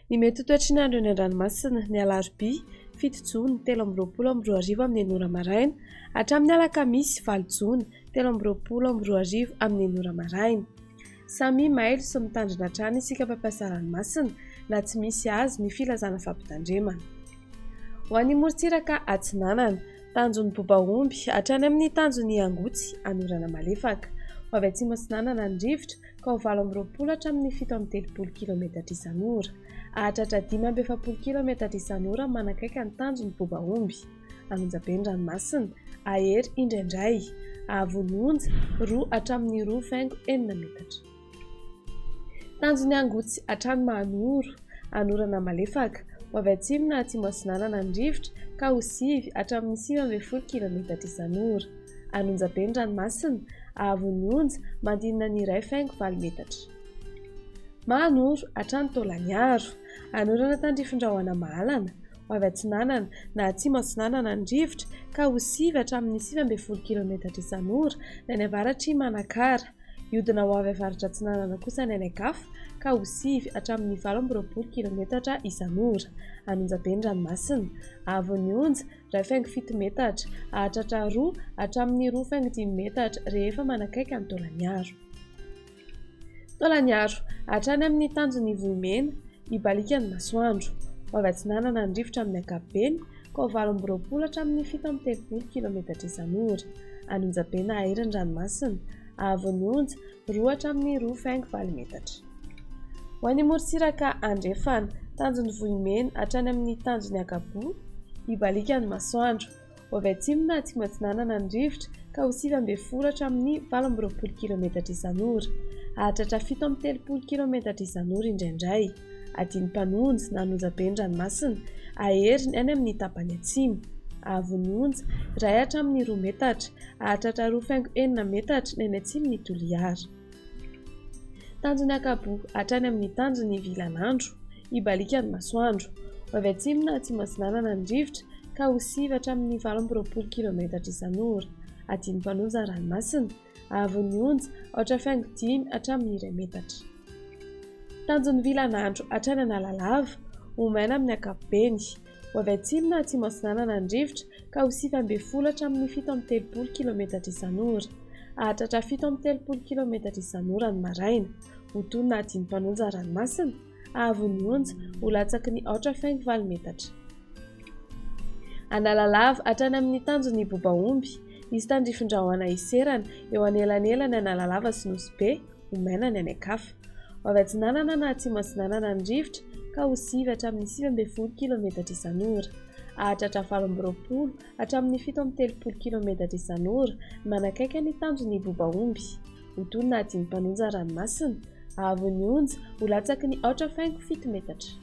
Ny mety ho toetry ny andro eny an-dranomasina, ny alarobia, 7 jona 2023 amin'ny 6 ora maraina hatramin'ny alakamisy 8 jona 2023 amin'ny 6 ora maraina. Samia mailo sy mitandrina hatrany isika mpampiasa ranomasina na tsy misy azy ny filazana fampitandremana. Ho an'ny morontsiraka atsinanana, tanjon'ny Bobaomby hatrany amin'ny tanjon'ny Angotsy anorana malefaka. Ho avy atsimo atsinanana ny rivotra ka ho 28 hatramin'ny 37 kilometatra isan'ora. Hahatratra 45 kilometatra isan'ora manakaiky ny tanjon'ny Bobaomby. Anonjabe ny ranomasina, hahery indraindray. Hahavon'ny onja, 2 hatramin'ny 2,6 metatra. Tanjon'ny Angotsy hatrany Mahanoro, hanorana malefaka. Ho avy atsimo na atsimo atsinanana ny rivotra ka ho 9 hatramin'ny 19 kilometatra isan'ora. Anonjabe ny ranomasina, hahavon'ny onja, manodidina ny 1,8 metatra. Mahanoro hatrany Taolagnaro, hanorana tandrifin-drahona mahalana. Ho avy atsinanana na atsimo atsinanana ny rivotra ka ho 9 hatramin'ny 19 kilometatra isan'ora ny any avaratr'i Manakara. Hiodina ho avy avaratra atsinanana kosa ny any an-kafa ka ho 9 hatramin'ny 28 kilometatra isan'ora. Anonjabe ny ranomasina. Haavon'ny onja, 1,7 metatra, hahatratra 2 hatramin'ny 2,5 metatra rehefa manakaiky an'i Taolagnaro. Taolagnaro, hatrany amin'ny tanjon'i Vohimena, hibaliaka ny masoandro. Ho avy atsinanana ny rivotra amin'ny ankapobeny, ka ho 28 hatramin'ny 37 kilometatra isan'ora. Anonjabe na hahery ny ranomasina. Haavon'ny onja, 2 hatramin'ny 2,8 metatra. Ho an'ny morontsiraka andrefana, tanjon'i Vohimena hatrany amin'ny tanjon'i Ankaboa, hibaliaka ny masoandro. Ho avy atsimo na atsimo atsinanana ny rivotra ka ho 19 hatramin'ny 28 kilometatra isan'ora. Hahatratra 37 kilometatra isan'ora indraindray. Adin'ny mpanonja na an'onjabe ny ranomasina, hahery ny any amin'ny tapany atsimo. Haavon'ny onja, 1 hatramin'ny 2 metatra. Hahatratra 2,6 metatra ny any atsimon'i Toliara. Tanjon'ny Ankaboa hatrany amin'ny tanjon'ny Vilanandro. Hibaliaka ny masoandro. Ho avy atsimo na atsimo atsinanana ny rivotra ka ho 9 hatramin'ny 28 kilometatra isan'ora. Adin'ny mpanonja ny ranomasina. Haavon'ny onja, 4,5 hatramin'ny 1 metatra. Tanjon'ny Vilanandro hatrany Analalava. Ho maina amin'ny ankapobeny. Ho avy atsimo na atsimo atsinanana ny rivotra ka ho 19 hatramin'ny 37 kilometatra isan'ora. Hahatratra 37 kilometatra isan'ora ny maraina. Ho tony na adin'ny mpanonja ny ranomasina. Haavon'ny onja, ho latsaky ny 4,8 metatra. Analalava hatrany amin'ny tanjon'ny Bobaomby. Hisy tandrifin-drahona hiserana eo anelanelany Analalava sy Nosy Be. Ho maina ny any an-kafa. Ho avy atsinanana na atsimo atsinanana ny rivotra ka ho 9 hatramin'ny 19 kilometatra isan'ora. Hahatratra 28 hatramin'ny 37 kilometatra isan'ora manakaiky ny tanjon'ny Bobaomby. Ho tony na adin'ny mpanonja ranomasina. Haavon'ny onja ho latsaky ny 4,7 metatra.